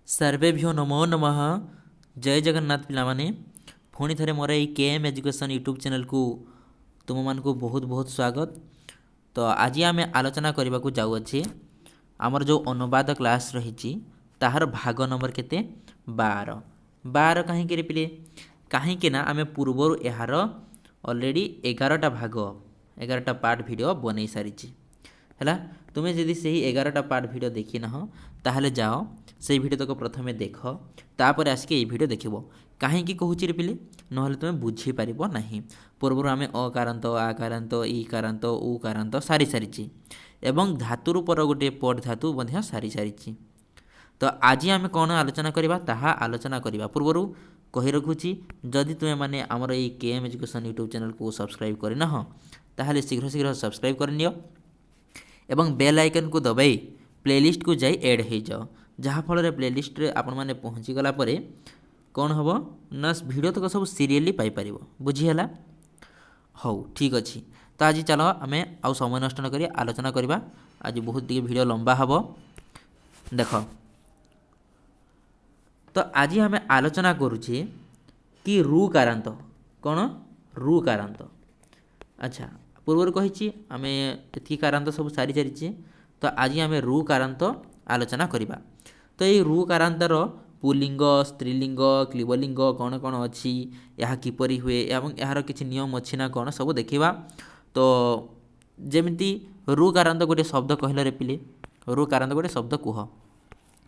ସର୍ବେଭ୍ୟୋ ନମୋ ନମଃ। ଜୟ ଜଗନ୍ନାଥ ପିଲାମାନେ, ପୁଣି ଥରେ ମୋର ଏଇ କେ ଏମ୍ ଏଜୁକେସନ୍ ୟୁଟ୍ୟୁବ୍ ଚ୍ୟାନେଲ୍କୁ ତୁମମାନଙ୍କୁ ବହୁତ ବହୁତ ସ୍ୱାଗତ। ତ ଆଜି ଆମେ ଆଲୋଚନା କରିବାକୁ ଯାଉଅଛେ ଆମର ଯେଉଁ ଅନୁବାଦ କ୍ଲାସ୍ ରହିଛି ତାହାର ଭାଗ ନମ୍ବର କେତେ? 12। 12 କାହିଁକି ରେ ପିଲେ? କାହିଁକି ନା ଆମେ ପୂର୍ବରୁ ଏହାର ଅଲରେଡ଼ି 11ଟା ଭାଗ, 11ଟା ପାର୍ଟ ଭିଡ଼ିଓ ବନେଇ ସାରିଛି। ହେଲା, ତୁମେ ଯଦି ସେହି 11ଟା ପାର୍ଟ ଭିଡ଼ିଓ ଦେଖିନାହ ତାହେଲେ ଯାଅ ସେଇ ଭିଡ଼ିଓ ତକ ପ୍ରଥମେ ଦେଖ, ତାପରେ ଆସିକି ଏଇ ଭିଡ଼ିଓ ଦେଖିବ। କାହିଁକି କହୁଛି ରେ ପିଲେ? ନହେଲେ ତୁମେ ବୁଝିପାରିବ ନାହିଁ। ପୂର୍ବରୁ ଆମେ ଅକାରାନ୍ତ, ଆକାରାନ୍ତ, ଇକାରାନ୍ତ, ଉକାରାନ୍ତ ସାରି ସାରିଛି ଏବଂ ଧାତୁ ରୂପର ଗୋଟିଏ ପଟ ଧାତୁ ମଧ୍ୟ ସାରି ସାରିଛି। ତ ଆଜି ଆମେ କ'ଣ ଆଲୋଚନା କରିବା ତାହା ଆଲୋଚନା କରିବା ପୂର୍ବରୁ କହି ରଖୁଛି, ଯଦି ତୁମେମାନେ ଆମର ଏଇ କେ ଏମ୍ ଏଜୁକେସନ୍ ୟୁଟ୍ୟୁବ୍ ଚ୍ୟାନେଲ୍କୁ ସବସ୍କ୍ରାଇବ୍ କରିନାହ ତାହେଲେ ଶୀଘ୍ର ଶୀଘ୍ର ସବସ୍କ୍ରାଇବ୍ କରିନିଅ ଏବଂ ବେଲ୍ ଆଇକନ୍କୁ ଦବାଇ ପ୍ଲେଲିଷ୍ଟକୁ ଯାଇ ଏଡ଼୍ ହେଇଯାଅ, ଯାହାଫଳରେ ପ୍ଲେଲିଷ୍ଟରେ ଆପଣମାନେ ପହଞ୍ଚିଗଲା ପରେ କ'ଣ ହେବ ନା ଭିଡ଼ିଓ ତକ ସବୁ ସିରିଏଲି ପାଇପାରିବ। ବୁଝିହେଲା? ହଉ, ଠିକ୍ ଅଛି। ତ ଆଜି ଚାଲ ଆମେ ଆଉ ସମୟ ନଷ୍ଟ ନ କରି ଆଲୋଚନା କରିବା। ଆଜି ବହୁତ ଟିକେ ଭିଡ଼ିଓ ଲମ୍ବା ହେବ। ଦେଖ, ତ ଆଜି ଆମେ ଆଲୋଚନା କରୁଛେ କି ରୁକାରାନ୍ତ। କ'ଣ ରୁକାରାନ୍ତ? ଆଚ୍ଛା, ପୂର୍ବରୁ କହିଛି ଆମେ ଏତିକି କାରାନ୍ତ ସବୁ ସାରି ସାରିଛେ। ତ ଆଜି ଆମେ ରୁକାରାନ୍ତ ଆଲୋଚନା କରିବା। ତ ଏଇ ରୁକାରାନ୍ତର ପୁଲ୍ଲିଙ୍ଗ, ସ୍ତ୍ରୀଲିଙ୍ଗ, କ୍ଲିବଲିଙ୍ଗ କ'ଣ କ'ଣ ଅଛି, ଏହା କିପରି ହୁଏ ଏବଂ ଏହାର କିଛି ନିୟମ ଅଛି ନା କ'ଣ ସବୁ ଦେଖିବା। ତ ଯେମିତି ରୁକାରାନ୍ତ ଗୋଟେ ଶବ୍ଦ କହିଲେ ରେ ପିଲେ, ରୁକାରାନ୍ତ ଗୋଟେ ଶବ୍ଦ କୁହ,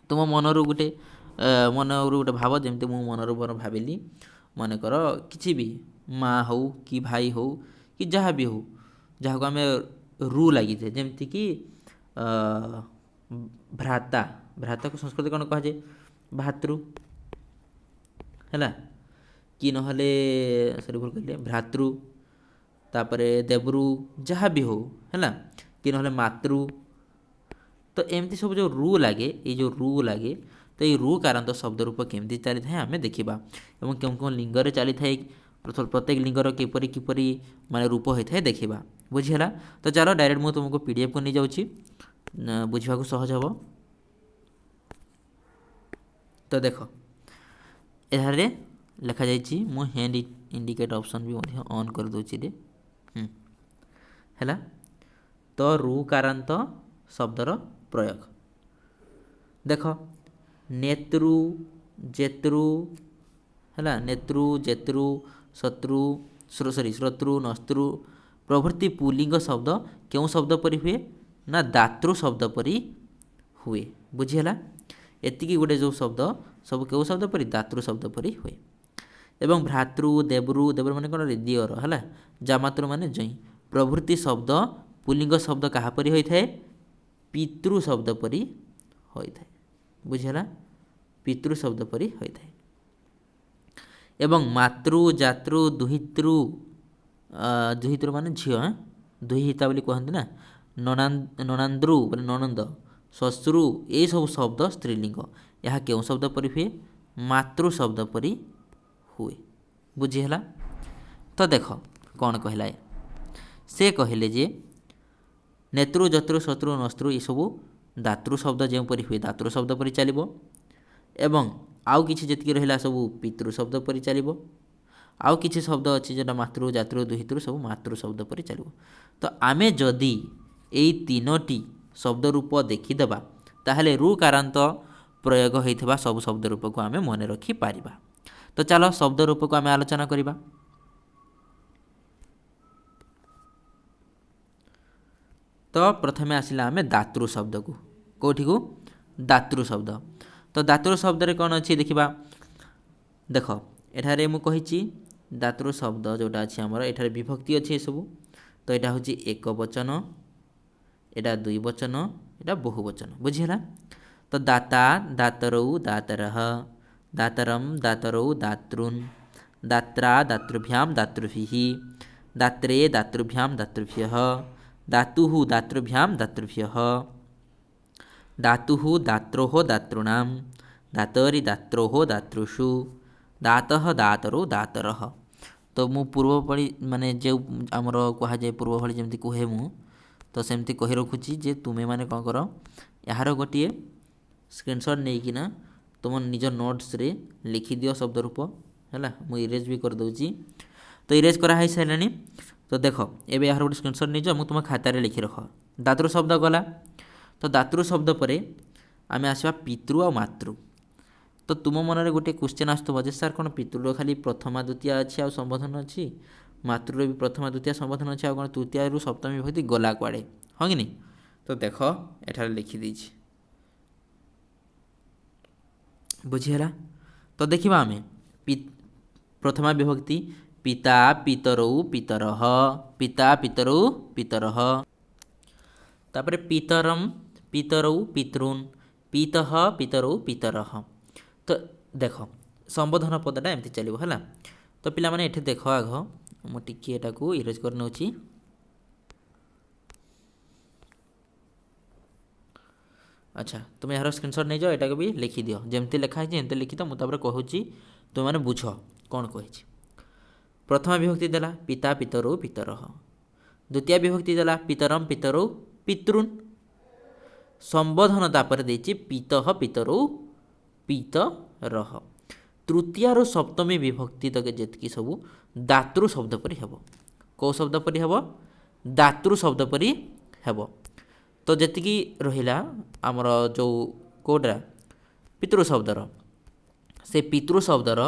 ତୁମ ମନରୁ ଗୋଟେ ମନରୁ ଗୋଟେ ଭାବ। ଯେମିତି ମୁଁ ମନରୁ ମୋର ଭାବିଲି, ମନେକର କିଛି ବି ମା ହଉ କି ଭାଇ ହଉ କି ଯାହା ବି ହଉ, ଯାହାକୁ ଆମେ ରୁ ଲାଗିଥାଏ, ଯେମିତିକି ଭ୍ରାତା। ଭ୍ରାତାକୁ ସଂସ୍କୃତରେ କ'ଣ କୁହାଯାଏ? ଭାତୃ, ହେଲା କି ନହେଲେ ସରି ଭୁଲ କହିଲେ, ଭ୍ରାତୃ, ତାପରେ ଦେବରୁ, ଯାହା ବି ହଉ, ହେଲା କି ନହେଲେ ମାତୃ। ତ ଏମିତି ସବୁ ଯେଉଁ ରୁ ଲାଗେ, ଏଇ ଯେଉଁ ରୁ ଲାଗେ, ତ ଏଇ ରୁ କାରାନ୍ତ ଶବ୍ଦ ରୂପ କେମିତି ଚାଲିଥାଏ ଆମେ ଦେଖିବା ଏବଂ କେଉଁ କେଉଁ ଲିଙ୍ଗରେ ଚାଲିଥାଏ, ପ୍ରତ୍ୟେକ ଲିଙ୍ଗର କିପରି କିପରି ମାନେ ରୂପ ହୋଇଥାଏ ଦେଖିବା। ବୁଝିହେଲା? ତ ଚାଲ ଡାଇରେକ୍ଟ ମୁଁ ତୁମକୁ ପିଡ଼ିଏଫ୍କୁ ନେଇଯାଉଛି, ବୁଝିବାକୁ ସହଜ ହେବ। ତ ଦେଖ, ଏଠାରେ ଲେଖାଯାଇଛି, ମୁଁ ହ୍ୟାଣ୍ଡ ଇଣ୍ଡିକେଟ୍ ଅପସନ୍ ବି ମଧ୍ୟ ଅନ୍ କରିଦେଉଛି ରେ। ହେଲା, ତ ରୁକାରାନ୍ତ ଶବ୍ଦର ପ୍ରୟୋଗ ଦେଖ, ନେତୃ, ଜେତୃ, ହେଲା, ନେତୃ, ଜେତୃ, ଶତ୍ରୁ, ସରି ଶ୍ରୋତୃ, ନସ୍ତୃ ପ୍ରଭୃତି ପୁଲ୍ଲିଙ୍ଗ ଶବ୍ଦ କେଉଁ ଶବ୍ଦ ପରି ହୁଏ ନା ଦାତୃ ଶବ୍ଦ ପରି ହୁଏ। ବୁଝିହେଲା? ଏତିକି ଗୋଟେ ଯେଉଁ ଶବ୍ଦ ସବୁ କେଉଁ ଶବ୍ଦ ପରି? ଦାତୃ ଶବ୍ଦ ପରି ହୁଏ। ଏବଂ ଭ୍ରାତୃ, ଦେବରୁ, ଦେବରୁ ମାନେ କ'ଣ? ଦିଅର, ହେଲା, ଜାମାତୃ ମାନେ ଜଇଁ ପ୍ରଭୃତି ଶବ୍ଦ ପୁଲ୍ଲିଙ୍ଗ ଶବ୍ଦ କାହା ପରି ହୋଇଥାଏ? ପିତୃ ଶବ୍ଦ ପରି ହୋଇଥାଏ। ବୁଝିହେଲା? ପିତୃ ଶବ୍ଦ ପରି ହୋଇଥାଏ। ଏବଂ ମାତୃ, ଯାତୃ, ଦୁହିତୃ, ଦୁହିତୃ ମାନେ ଝିଅ, ଦୁହିତା ବୋଲି କୁହନ୍ତି ନା, ନନାନ୍ଦ୍ରୁ ମାନେ ନଣନ୍ଦ, ଶ୍ୱଶ୍ରୁ, ଏଇସବୁ ଶବ୍ଦ ସ୍ତ୍ରୀଲିଙ୍ଗ। ଏହା କେଉଁ ଶବ୍ଦ ପରି ହୁଏ? ମାତୃ ଶବ୍ଦ ପରି ହୁଏ। ବୁଝିହେଲା? ତ ଦେଖ କ'ଣ କହିଲା, ସେ କହିଲେ ଯେ ନେତୃ, ଯତୃ, ଶତ୍ରୁ, ନସ୍ତୃ ଏସବୁ ଦାତୃ ଶବ୍ଦ ଯେଉଁପରି ହୁଏ ଦାତୃ ଶବ୍ଦ ପରି ଚାଲିବ, ଏବଂ ଆଉ କିଛି ଯେତିକି ରହିଲା ସବୁ ପିତୃ ଶବ୍ଦ ପରି ଚାଲିବ। ଆଉ କିଛି ଶବ୍ଦ ଅଛି ଯେଉଁଟା ମାତୃ, ଯାତୃ, ଦୁହିତୃ ସବୁ ମାତୃ ଶବ୍ଦ ପରି ଚାଲିବ। ତ ଆମେ ଯଦି ଏଇ ତିନୋଟି ଶବ୍ଦ ରୂପ ଦେଖିଦେବା ତାହେଲେ ରୁକାରାନ୍ତ ପ୍ରୟୋଗ ହୋଇଥିବା ସବୁ ଶବ୍ଦ ରୂପକୁ ଆମେ ମନେ ରଖିପାରିବା। ତ ଚାଲ ଶବ୍ଦ ରୂପକୁ ଆମେ ଆଲୋଚନା କରିବା। ତ ପ୍ରଥମେ ଆସିଲା ଆମେ ଦାତୃ ଶବ୍ଦକୁ। କେଉଁଠିକୁ? ଦାତୃ ଶବ୍ଦ। ତ ଦାତୃ ଶବ୍ଦରେ କ'ଣ ଅଛି ଦେଖିବା। ଦେଖ, ଏଠାରେ ମୁଁ କହିଛି ଦାତୃ ଶବ୍ଦ ଯେଉଁଟା ଅଛି ଆମର, ଏଠାରେ ବିଭକ୍ତି ଅଛି ଏସବୁ। ତ ଏଇଟା ହେଉଛି ଏକ ବଚନ, ଏଇଟା ଦୁଇ ବଚନ, ଏଇଟା ବହୁ ବଚନ। ବୁଝିହେଲା? ତ ଦାତା, ଦାତରৌ, ଦାତରଃ, ଦାତରମ୍, ଦାତରৌ, ଦାତୃନ୍, ଦାତ୍ରା, ଦାତୃଭ୍ୟାମ୍, ଦାତୃଭିः, ଦାତ୍ରେ, ଦାତୃଭ୍ୟାମ୍, ଦାତୃଭ୍ୟः, ଦାତୁଃ, ଦାତୃଭ୍ୟାମ୍, ଦାତୃଭ୍ୟः, ଦାତୁଃ, ଦାତ୍ରୋः, ଦାତୃଣାମ୍, ଦାତରି, ଦାତ୍ରୋः, ଦାତୃଷୁ, ଦାତଃ, ଦାତରौ, ଦାତରଃ। ତ ମୁଁ ପୂର୍ବ ଭଳି ମାନେ ଯେଉଁ ଆମର କୁହାଯାଏ ପୂର୍ବ ଭଳି ଯେମିତି କୁହେ ମୁଁ, ତ ସେମିତି କହି ରଖୁଛି ଯେ ତୁମେମାନେ କ'ଣ କର, ଏହାର ଗୋଟିଏ ସ୍କ୍ରିନସଟ୍ ନେଇକିନା ତୁମ ନିଜ ନୋଟ୍ସରେ ଲେଖିଦିଅ ଶବ୍ଦ ରୂପ, ହେଲା। ମୁଁ ଇରେଜ୍ ବି କରିଦେଉଛି। ତ ଇରେଜ୍ କରାହେଇସାରିଲାଣି। ତ ଦେଖ, ଏବେ ଏହାର ଗୋଟେ ସ୍କ୍ରିନସଟ୍ ନେଇଯାଅ, ମୁଁ ତୁମ ଖାତାରେ ଲେଖି ରଖ। ଦାତୃ ଶବ୍ଦ ଗଲା। ତ ଦାତୃ ଶବ୍ଦ ପରେ ଆମେ ଆସିବା ପିତୃ ଆଉ ମାତୃ। ତ ତୁମ ମନରେ ଗୋଟିଏ କ୍ୱେଶ୍ଚନ୍ ଆସୁଥିବ ଯେ ସାର୍, କ'ଣ ପିତୃର ଖାଲି ପ୍ରଥମା ଦ୍ୱିତୀୟା ଅଛି ଆଉ ସମ୍ବୋଧନ ଅଛି, ମାତୃର ବି ପ୍ରଥମା ଦ୍ୱିତୀୟା ସମ୍ବୋଧନ ଅଛି, ଆଉ କ'ଣ ତୃତୀୟାରୁ ସପ୍ତମୀ ବିଭକ୍ତି ଗଲା କୁଆଡ଼େ, ହଁ କି ନାହିଁ? ତ ଦେଖ, ଏଠାରେ ଲେଖିଦେଇଛି, ବୁଝିହେଲା? ତ ଦେଖିବା ଆମେ ପ୍ରଥମା ବିଭକ୍ତି, ପିତା ପିତରଉ ପିତରହ, ପିତା ପିତରଉ ପିତରହ। ତାପରେ ପିତରମ୍ ପିତରଉ ପିତୃନ୍, ପିତଃ ପିତରଉ ପିତରହ। ତ ଦେଖ, ସମ୍ବୋଧନ ପଦଟା ଏମିତି ଚାଲିବ, ହେଲା। ତ ପିଲାମାନେ, ଏଠି ଦେଖ, ଆଗ ମୁଁ ଟିକିଏ ଏଟାକୁ ଇରେଜ୍ କରିନେଉଛି। ଆଚ୍ଛା, ତୁମେ ଏହାର ସ୍କ୍ରିନସଟ୍ ନେଇଯାଅ, ଏଟାକୁ ବି ଲେଖିଦିଅ। ଯେମିତି ଲେଖା ହେଇଛି ଏମିତି ଲେଖିଦିଅ। ମୁଁ ତାପରେ କହୁଛି, ତୁମେମାନେ ବୁଝ କ'ଣ କହିଛି। ପ୍ରଥମ ବିଭକ୍ତି ଦେଲା ପିତା ପିତରଉ ପିତରହ। ଦ୍ୱିତୀୟ ବିଭକ୍ତି ଦେଲା ପିତରମ୍ ପିତରଉ ପିତୃନ୍। ସମ୍ବୋଧନ ତାପରେ ଦେଇଛି ପିତଃ ପିତରଉ ପିତରହ। ତୃତୀୟାରୁ ସପ୍ତମୀ ବିଭକ୍ତି ତକ ଯେତିକି ସବୁ ଦାତୃ ଶବ୍ଦ ପରି ହେବ। କେଉଁ ଶବ୍ଦ ପରି ହେବ? ଦାତୃ ଶବ୍ଦ ପରି ହେବ। ତ ଯେତିକି ରହିଲା ଆମର ଯେଉଁ କେଉଁଟା ପିତୃ ଶବ୍ଦର, ସେ ପିତୃ ଶବ୍ଦର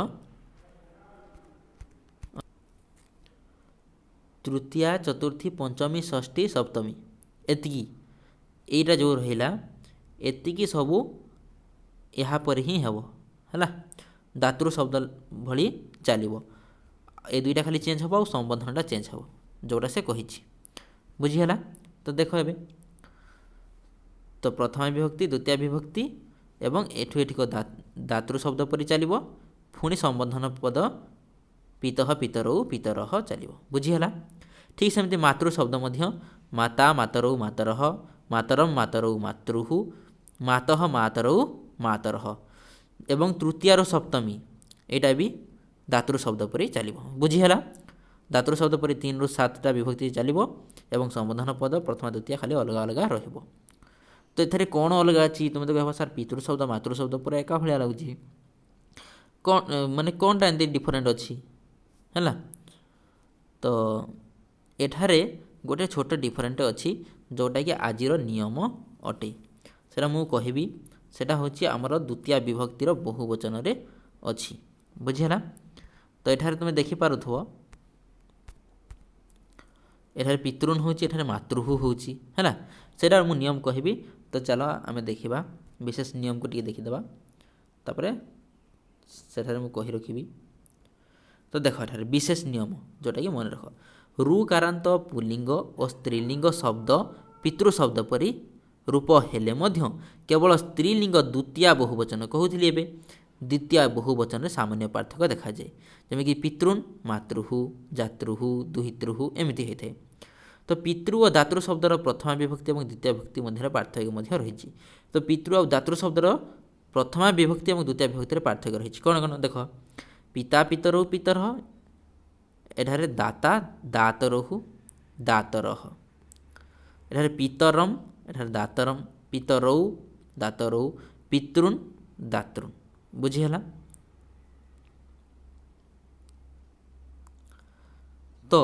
ତୃତୀୟା, ଚତୁର୍ଥୀ, ପଞ୍ଚମୀ, ଷଷ୍ଠୀ, ସପ୍ତମୀ, ଏତିକି ଏଇଟା ଯେଉଁ ରହିଲା, ଏତିକି ସବୁ ଏହାପରେ ହିଁ ହେବ, ହେଲା। ଦାତୃ ଶବ୍ଦ ଭଳି ଚାଲିବ। ଏ ଦୁଇଟା ଖାଲି ଚେଞ୍ଜ ହେବ ଆଉ ସମ୍ବୋଧନଟା ଚେଞ୍ଜ ହେବ, ଯେଉଁଟା ସେ କହିଛି। ବୁଝିହେଲା? ତ ଦେଖ ଏବେ, ତ ପ୍ରଥମା ବିଭକ୍ତି, ଦ୍ୱିତୀୟ ବିଭକ୍ତି ଏବଂ ଏଠୁ ଏଠିକ ଦାତୃ ଶବ୍ଦ ପରି ଚାଲିବ। ପୁଣି ସମ୍ବୋଧନ ପଦ ପିତଃ ପିତରଉ ପିତରହ ଚାଲିବ। ବୁଝିହେଲା? ଠିକ୍ ସେମିତି ମାତୃ ଶବ୍ଦ ମଧ୍ୟ ମାତା ମାତରଉ ମାତରହ, ମାତରମ୍ ମାତରଉ ମାତୃହୁ, ମାତଃ ମାତରଉ ମାତରହ। ଏବଂ ତୃତୀୟାରୁ ସପ୍ତମୀ ଏଇଟା ବି ଦାତୃ ଶବ୍ଦ ପରି ଚାଲିବ। ବୁଝିହେଲା? ଦାତୃ ଶବ୍ଦ ପରି 3ରୁ 7ଟା ବିଭକ୍ତି ଚାଲିବ ଏବଂ ସମ୍ବୋଧନ ପଦ ପ୍ରଥମା ଦ୍ୱିତୀୟ ଖାଲି ଅଲଗା ଅଲଗା ରହିବ। ତ ଏଥିରେ କ'ଣ ଅଲଗା ଅଛି? ତୁମେ ତ କହିବ, ସାର୍, ପିତୃ ଶବ୍ଦ ମାତୃ ଶବ୍ଦ ପୁରା ଏକା ଭଳିଆ ଲାଗୁଛି, କ'ଣ ମାନେ କ'ଣଟା ଏମିତି ଡିଫରେଣ୍ଟ ଅଛି, ହେଲା। ତ ଏଠାରେ ଗୋଟେ ଛୋଟ ଡିଫରେଣ୍ଟ ଅଛି, ଯେଉଁଟାକି ଆଜିର ନିୟମ ଅଟେ, ସେଇଟା ମୁଁ କହିବି। ସେଇଟା ହେଉଛି ଆମର ଦ୍ୱିତୀୟ ବିଭକ୍ତିର ବହୁ ବଚନରେ ଅଛି। ବୁଝିହେଲା? ତ ଏଠାରେ ତୁମେ ଦେଖିପାରୁଥିବ, ଏଠାରେ ପିତୃନ୍ ହେଉଛି, ଏଠାରେ ମାତୃହୁ ହେଉଛି, ହେଲା। ସେଇଟା ମୁଁ ନିୟମ କହିବି। ତ ଚାଲ ଆମେ ଦେଖିବା, ବିଶେଷ ନିୟମକୁ ଟିକେ ଦେଖିଦେବା, ତାପରେ ସେଠାରେ ମୁଁ କହି ରଖିବି। ତ ଦେଖ, ଏଠାରେ ବିଶେଷ ନିୟମ ଯେଉଁଟାକି ମନେ ରଖ, ରୁକାରାନ୍ତ ପୁଲ୍ଲିଙ୍ଗ ଓ ସ୍ତ୍ରୀଲିଙ୍ଗ ଶବ୍ଦ ପିତୃ ଶବ୍ଦ ପରି ରୂପ ହେଲେ ମଧ୍ୟ କେବଳ ସ୍ତ୍ରୀଲିଙ୍ଗ ଦ୍ୱିତୀୟା ବହୁବଚନ, କହୁଥିଲି ଏବେ, ଦ୍ୱିତୀୟା ବହୁବଚନରେ ସାମାନ୍ୟ ପାର୍ଥକ୍ୟ ଦେଖାଯାଏ। ଯେମିତିକି ପିତୃନ୍ ମାତୃହୁ, ଯାତୃହୁ, ଦୁହିତୃହୁ ଏମିତି ହେଇଥାଏ। ତ ପିତୃ ଓ ଦାତୃ ଶବ୍ଦର ପ୍ରଥମା ବିଭକ୍ତି ଏବଂ ଦ୍ୱିତୀୟ ବିଭକ୍ତି ମଧ୍ୟରେ ପାର୍ଥକ୍ୟ ମଧ୍ୟ ରହିଛି। ତ ପିତୃ ଆଉ ଦାତୃ ଶବ୍ଦର ପ୍ରଥମା ବିଭକ୍ତି ଏବଂ ଦ୍ୱିତୀୟ ବିଭକ୍ତିରେ ପାର୍ଥକ୍ୟ ରହିଛି। କ'ଣ କ'ଣ ଦେଖ, ପିତା ପିତରଉ ପିତରହ, ଏଠାରେ ଦାତା ଦାତରହୁ ଦାତରହ। ଏଠାରେ ପିତରମ୍, ଏଠାରେ ଦାତରମ୍, ପିତରଉ ଦାତରଉ, ପିତୃନ୍ ଦାତୃନ୍। ବୁଝିହେଲା? ତ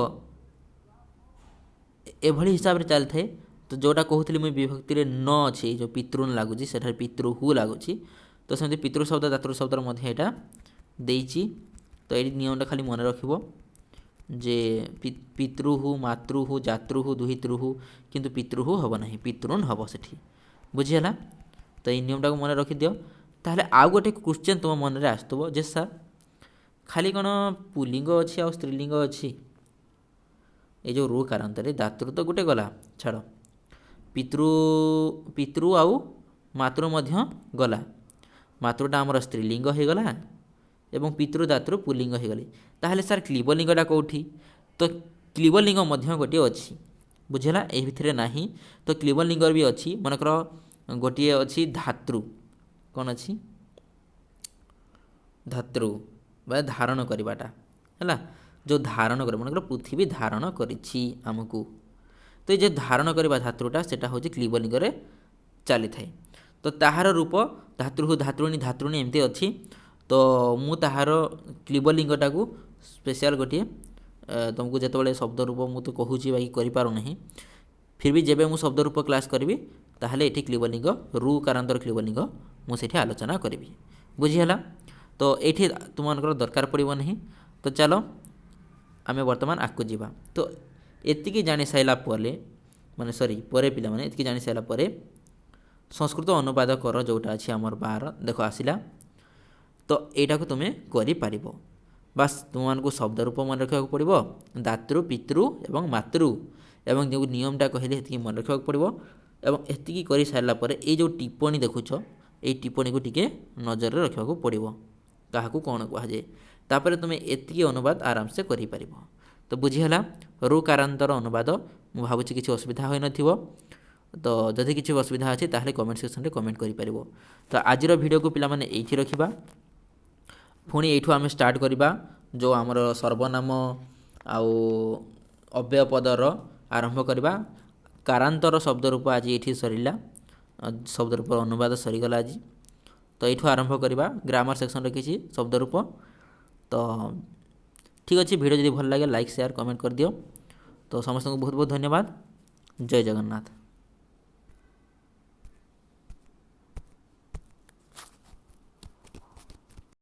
ଏଭଳି ହିସାବରେ ଚାଲିଥାଏ। ତ ଯେଉଁଟା କହୁଥିଲି ମୁଁ, ବିଭକ୍ତିରେ ନ ଅଛି, ଯେଉଁ ପିତୃନ୍ ଲାଗୁଛି, ସେଠାରେ ପିତୃହୁ ଲାଗୁଛି। ତ ସେମିତି ପିତୃ ଶବ୍ଦ ଦାତୃ ଶବ୍ଦର ମଧ୍ୟ ଏଇଟା ଦେଇଛି। ତ ଏଇ ନିୟମଟା ଖାଲି ମନେ ରଖିବ ଯେ ପିତୃହୁ, ମାତୃହୁ, ଯାତୃହୁ, ଦୁହିତୃହୁ, କିନ୍ତୁ ପିତୃହୁ ହେବ ନାହିଁ, ପିତୃନ୍ ହେବ ସେଠି। ବୁଝିହେଲା? ତ ଏଇ ନିୟମଟାକୁ ମନେ ରଖିଦିଅ। ତାହେଲେ ଆଉ ଗୋଟେ କ୍ୱେଶ୍ଚନ୍ ତୁମ ମନରେ ଆସୁଥିବ ଯେ ସାର୍, ଖାଲି କ'ଣ ପୁଲ୍ଲିଙ୍ଗ ଅଛି ଆଉ ସ୍ତ୍ରୀଲିଙ୍ଗ ଅଛି? ଏ ଯେଉଁ ରୁ କାରାନ୍ତରେ ଦାତୃ ତ ଗୋଟେ ଗଲା, ଛାଡ଼, ପିତୃ ଆଉ ମାତୃ ମଧ୍ୟ ଗଲା। ମାତୃଟା ଆମର ସ୍ତ୍ରୀଲିଙ୍ଗ ହେଇଗଲା ଏବଂ ପିତୃ ଦାତୃ ପୁଲ୍ଲିଙ୍ଗ ହେଇଗଲେ। ତାହେଲେ ସାର୍, କ୍ଲିବଲିଙ୍ଗଟା କେଉଁଠି? ତ କ୍ଲିବଲିଙ୍ଗ ମଧ୍ୟ ଗୋଟିଏ ଅଛି। ବୁଝିଲା? ଏହି ଭିତରେ ନାହିଁ। ତ କ୍ଲିବଲିଙ୍ଗର ବି ଅଛି। ମନେକର ଗୋଟିଏ ଅଛି ଧାତୃ। କ'ଣ ଅଛି? ଧାତୃ ବା ଧାରଣ କରିବାଟା, ହେଲା। ଯେଉଁ ଧାରଣ କରିବା, ମନେକର ପୃଥିବୀ ଧାରଣ କରିଛି ଆମକୁ, ତ ଏ ଯେଉଁ ଧାରଣ କରିବା ଧାତୃଟା, ସେଟା ହେଉଛି କ୍ଲିବଲିଙ୍ଗରେ ଚାଲିଥାଏ। ତ ତାହାର ରୂପ ଧାତୃ, ଧାତୃଣୀ, ଧାତୃଣୀ ଏମିତି ଅଛି। ତ ମୁଁ ତାହାର କ୍ଲିବଲିଙ୍ଗଟାକୁ ସ୍ପେଶିଆଲ୍ ଗୋଟିଏ ତୁମକୁ ଯେତେବେଳେ ଶବ୍ଦ ରୂପ ମୁଁ ତ କହୁଛି, ବାକି କରିପାରୁନାହିଁ, ଫିର୍ ବି ଯେବେ ମୁଁ ଶବ୍ଦ ରୂପ କ୍ଲାସ୍ କରିବି, ତାହେଲେ ଏଠି କ୍ଲିବଲିଙ୍ଗ, ରୁ କାରାନ୍ତର କ୍ଲିବଲିଙ୍ଗ ମୁଁ ସେଠି ଆଲୋଚନା କରିବି। ବୁଝିହେଲା? ତ ଏଇଠି ତୁମମାନଙ୍କର ଦରକାର ପଡ଼ିବ ନାହିଁ। ତ ଚାଲ, ଆମେ ବର୍ତ୍ତମାନ ଆଗକୁ ଯିବା। ତ ଏତିକି ଜାଣି ସାରିଲା ପରେ, ମାନେ ସରି, ପରେ ପିଲାମାନେ, ଏତିକି ଜାଣି ସାରିଲା ପରେ ସଂସ୍କୃତ ଅନୁବାଦ କର ଯେଉଁଟା ଅଛି ଆମର 12, ଦେଖ ଆସିଲା। ତ ଏଇଟାକୁ ତୁମେ କରିପାରିବ। ବାସ୍, ତୁମମାନଙ୍କୁ ଶବ୍ଦ ରୂପ ମନେ ରଖିବାକୁ ପଡ଼ିବ, ଦାତୃ, ପିତୃ ଏବଂ ମାତୃ, ଏବଂ ଯେଉଁ ନିୟମଟା କହିଲେ ସେତିକି ମନେ ରଖିବାକୁ ପଡ଼ିବ। ଏବଂ ଏତିକି କରିସାରିଲା ପରେ ଏଇ ଯେଉଁ ଟିପ୍ପଣୀ ଦେଖୁଛ, ଏଇ ଟିପ୍ପଣୀକୁ ଟିକେ ନଜରରେ ରଖିବାକୁ ପଡ଼ିବ, କାହାକୁ କ'ଣ କୁହାଯାଏ। ତାପରେ ତୁମେ ଏତିକି ଅନୁବାଦ ଆରାମସେ କରିପାରିବ। ତ ବୁଝିହେଲା ରୁକାରାନ୍ତର ଅନୁବାଦ? ମୁଁ ଭାବୁଛି କିଛି ଅସୁବିଧା ହୋଇନଥିବ। ତ ଯଦି କିଛି ଅସୁବିଧା ଅଛି, ତାହେଲେ କମେଣ୍ଟ ସେକ୍ସନରେ କମେଣ୍ଟ କରିପାରିବ। ତ ଆଜିର ଭିଡ଼ିଓକୁ ପିଲାମାନେ ଏଇଠି ରଖିବା। ପୁଣି ଏଇଠୁ ଆମେ ଷ୍ଟାର୍ଟ କରିବା, ଯେଉଁ ଆମର ସର୍ବନାମ ଆଉ ଅବ୍ୟୟ ପଦର ଆରମ୍ଭ କରିବା। କାରାନ୍ତର ଶବ୍ଦ ରୂପ ଆଜି ଏଇଠି ସରିଲା, ଶବ୍ଦ ରୂପର ଅନୁବାଦ ସରିଗଲା ଆଜି। ତ ଏଇଠୁ ଆରମ୍ଭ କରିବା ଗ୍ରାମାର ସେକ୍ସନର କିଛି ଶବ୍ଦ ରୂପ। ତ ଠିକ୍ ଅଛି, ଭିଡ଼ିଓ ଯଦି ଭଲ ଲାଗେ, ଲାଇକ୍, ସେୟାର, କମେଣ୍ଟ କରିଦିଅ। ତ ସମସ୍ତଙ୍କୁ ବହୁତ ବହୁତ ଧନ୍ୟବାଦ। ଜୟ ଜଗନ୍ନାଥ।